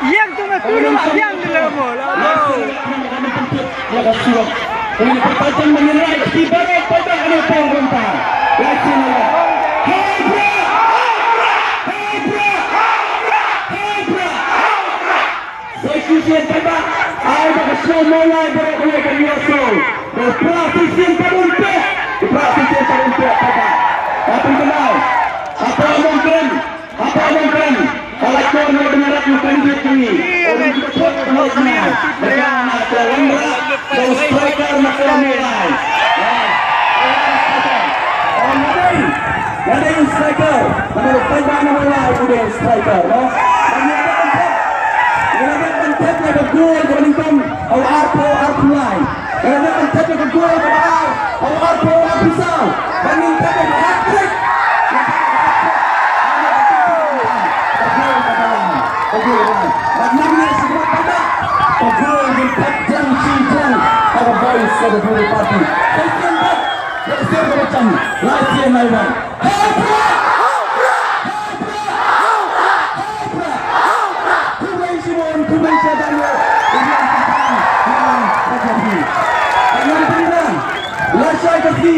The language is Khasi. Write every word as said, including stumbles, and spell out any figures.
Yang tu mah tu lah, yang tu lah mo lah. Ïa ka suok. Kane ka pynpajam ban ïa rai ki baroh paidbah kane ka pong rynta. Lai sien la. Hai Prah! Hai Prah! Hai Prah! Sa shisien paidbah, ai ba ka shnong Mawlai baroh kawei kan ïohsngew. Ka Prah shisien pat un peh. Ka Prah shisien pat un peh paidbah. Ka pynkyndai. Hapoh Nongkrem. Hapoh Nongkrem, ka Laitkor North Baniyarap u candidate jong ngi. U dang jingthut u leit na. Bad ka wanrah da u striker na ka Mawlai. Ïa dei, ïa dei u striker. Namar u paidbah na Mawlai u dei u striker, no? Ngi la dep ban thep, ngi la dep ban thep ïa ka gol kaba nyngkong ha u arphew arphew lai. Ngi la dep ban thep ïa ka gol kaba ar ha u arphew arphew saw. Ban ngin thep ïa ka hat-trick. Ka gol kaba lai. Ka gol kaba lai. Bad ngi ngeit shisha paidbah, ka gol ngin thep jrang shi jrang ha ka Voice of the People Party. Ka sien thep, ka sien kaba jam. Lai sien lai wan. Hai Prah!